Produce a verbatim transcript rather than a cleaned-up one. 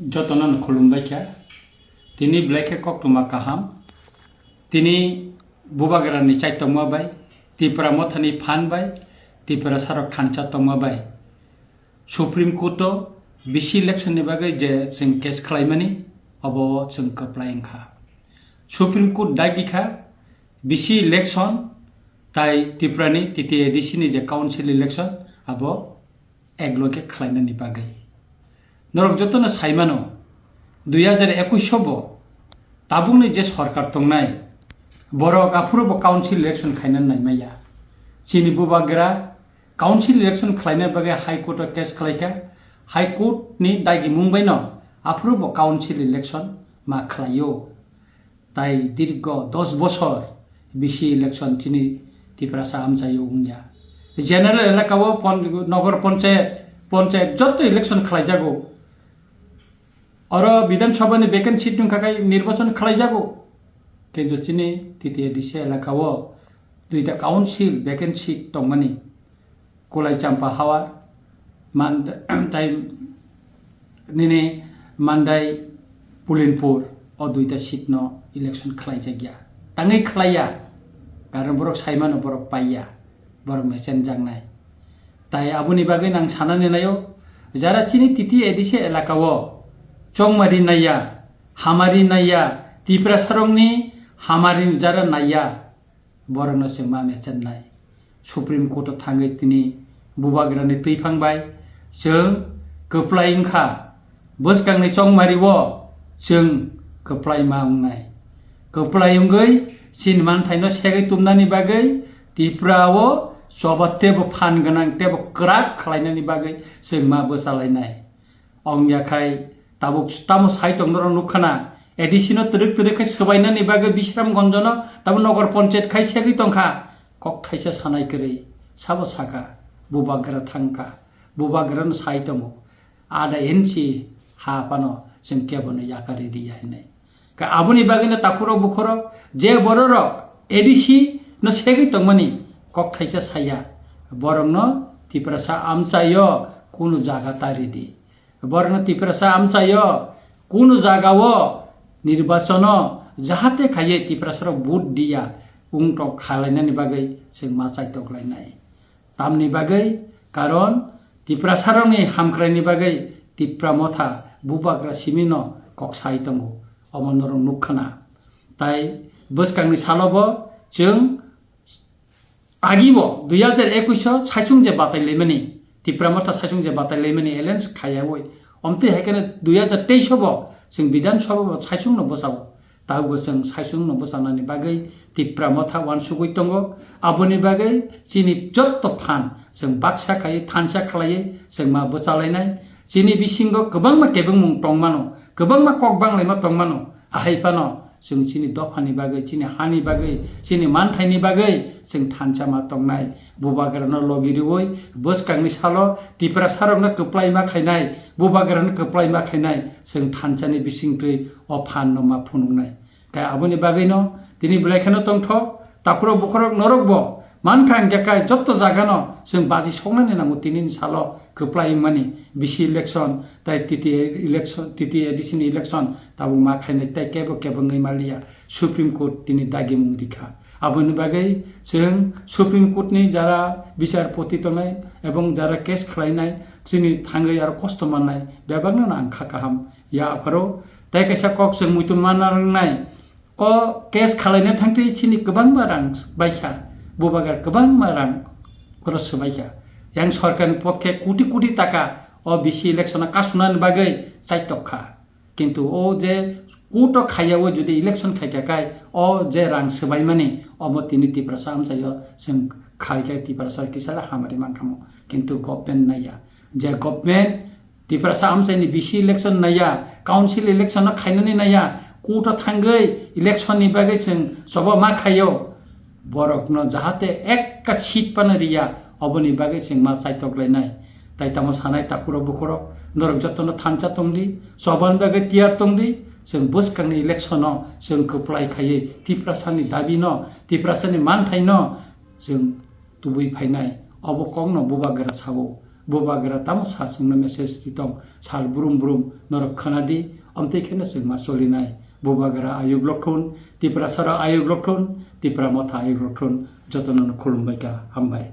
Jotono no khulumbai kha. Tini belai khe koktwma kaham. Tini Bubagrani chaitokma bai, Tipra Mothani phan bai, Tiprasarok thansa tongma bai Supreme Court o B C election ni bagwi je chwng case khlaimani, obo chwng kwplai wngkha. Supreme Court dagi kha B C election tai Tiprani T T A D C ni je council election abo ek loge khlainani bagwi. Norok jotono saimano, dui hajar ekush bo tabukni je sorkar tongnai, borok aphuru bo council election khaina naimaya. Chini Bubagra council election khlaina bagwi High Court o case khlaikha. High Court ni dagimung baino aphuru bo council election ma khlaio. Tai dirgo dos bosor B C election chini Tiprasa amchaio wngya. General elaka o pon-, nogor ponchayat, ponchayat joto election khlaijago. Oro Bidhan Sabha ni vacant seat wngkha khai nirbachon khlaijago. Kintu chini T T A D C elaka o duita council vacant seat tongmani. Kulai Champa Hawar, Man-, tai nini Mandai Pulinpur o duita seat no election khlaijakya. Tangwi khlaiya, karon borok saimano borok paiya, borok mechenjaknai. Tai aboni bagwi nang sanani naio, jara chini T T A D C elaka o chongmari naiya, hamari naiya, Tiprasarokni hamari jara naiya, borokno chwng ma mechennai. Supreme Court o thangwi tini Bubagrani twiphang bai chwng kwplai wngkha. Bwskangni chongmari o chwng kwplai ma wngnai. Kwplai wngwi chini manthaino segwi tumnani bagwi Tripura o choba teibo phan gwnang teibo kwrak khlainani bagwi chwng ma bwchalainai. Ongya khai tabuk tamo sai tong norok nukha na, A D C no twrwk twrwk khai swbainani bagwi Bisramganj no tabuk nogor ponchayat khai segwi tongkha. Kok thaisa sanai kwrwi sabo saka, Bubagra thangkha, Bubagra no sai tongo, ada inchi ha phano chwng kebo no yakari riya hinwi. Ka aboni bagwi no takhurok bukhurok je bororok A D C no segwi tongmani kok thaisa saya, borokno Tiprasa amchaio kunu jaga ta ridi. Borokno Tiprasa amchaio kunu jagao nirbachono jahate khaiye Tiprasarok vote diya wngtok khalainani bagwi chwng ma chaitoklainai. Tamni bagwi, karon Tiprasarokni hamkraini bagwi Tipra Motha Bubagra simino kok sai tongo, omo norok nukha na. Tai bwskangni salobo chwng Agi bo dui hajar ekush o saichung je batai laimani, Tipra Motha saichung je batai laimani alliance khaiyawi, omtwi hai kheno dui hajar teis o bo chwng Bidhan Sabha bo saichung no bwchao. Tabukbo chwng saichung no bwchanani bagwi Tipra Motha uansugwi tongo. Aboni bagwi chini jotto phan chwng baksa khaiwi thansa khlaiwi chwng ma bwchalainai. Chini bisingo kwbangma kebengmung tongmano, kwbangma kok banglaima tongmano. Ahai phano chwng chini dophani bagwi, chini hani bagwi, chini manthaini bagwi chwng thansa ma tongnai. Bubagrano logi riwi bwskangni salo Tiprasarokno kwplai ma khainai, Bubagrano kwplai ma khainai, chwng thansani bisingtwi o phanno ma phunuknai. Khe aboni bagwino tini belai kheno tongthok, takhurok bukhurok norokbo mankha hwnkhe kai jotto jagano chwng baji soknani nango tinini salo kwplai wngmani B C election tai T T A election, T T A D C ni election tabuk ma khainai tei kebo kebo wngwi manliya, Supreme Court tini dagimung rikha. Aboni bagwi chwng Supreme Court ni jara bichar poti tongnai ebong jara case khlainai chini thangwi aro kosto mannai bebakno ang kha kaham ya apharo. Tei kaisa kok chwng muitu manna nangnai, o case khalaina thangtwi chini kwbangma rang baikha, Bubagra kwbangma rang oro swbaikha. Yang sorkarni pokhe koti koti taka o B C election o kasunani bagwi chaitok kha. Kintu o je court o khaiyawi jodi election khaikha khai o je rang swbaimani omo tini Tiprasa amchaio chwng khaikhe Tiprasa kisala hamari mankhamu. Kintu government naiya. Je government Tiprasa amchaini B C election naiya, council election no khainani naiya, court o thangwi election ni bagwi chwng choba ma khaio. Borokno jahate ekka seat phano riya, oboni bagwi chwng ma chaitok lainai. Tai tamo sanai takhurok bukhurok, norok jotono thansa tongdi, chobani bagwi tiyar tongdi, chwng bwskangni election-o chwng kwplai khaiwi Tiprasani dabi-no, Tiprasani manthaino chwng tubui phainai. Obo kokno Bubagra sao. Bubagra tamo sa chwngno message ri tong, sal brum brum norok khwnadi, omtwi kheno chwng ma solinai. Bubagra ayuk lokthun, Tiprasarok ayuk lokthun, Tipra Motha ayuk lokthun, jotono khulumbaikha, hambai.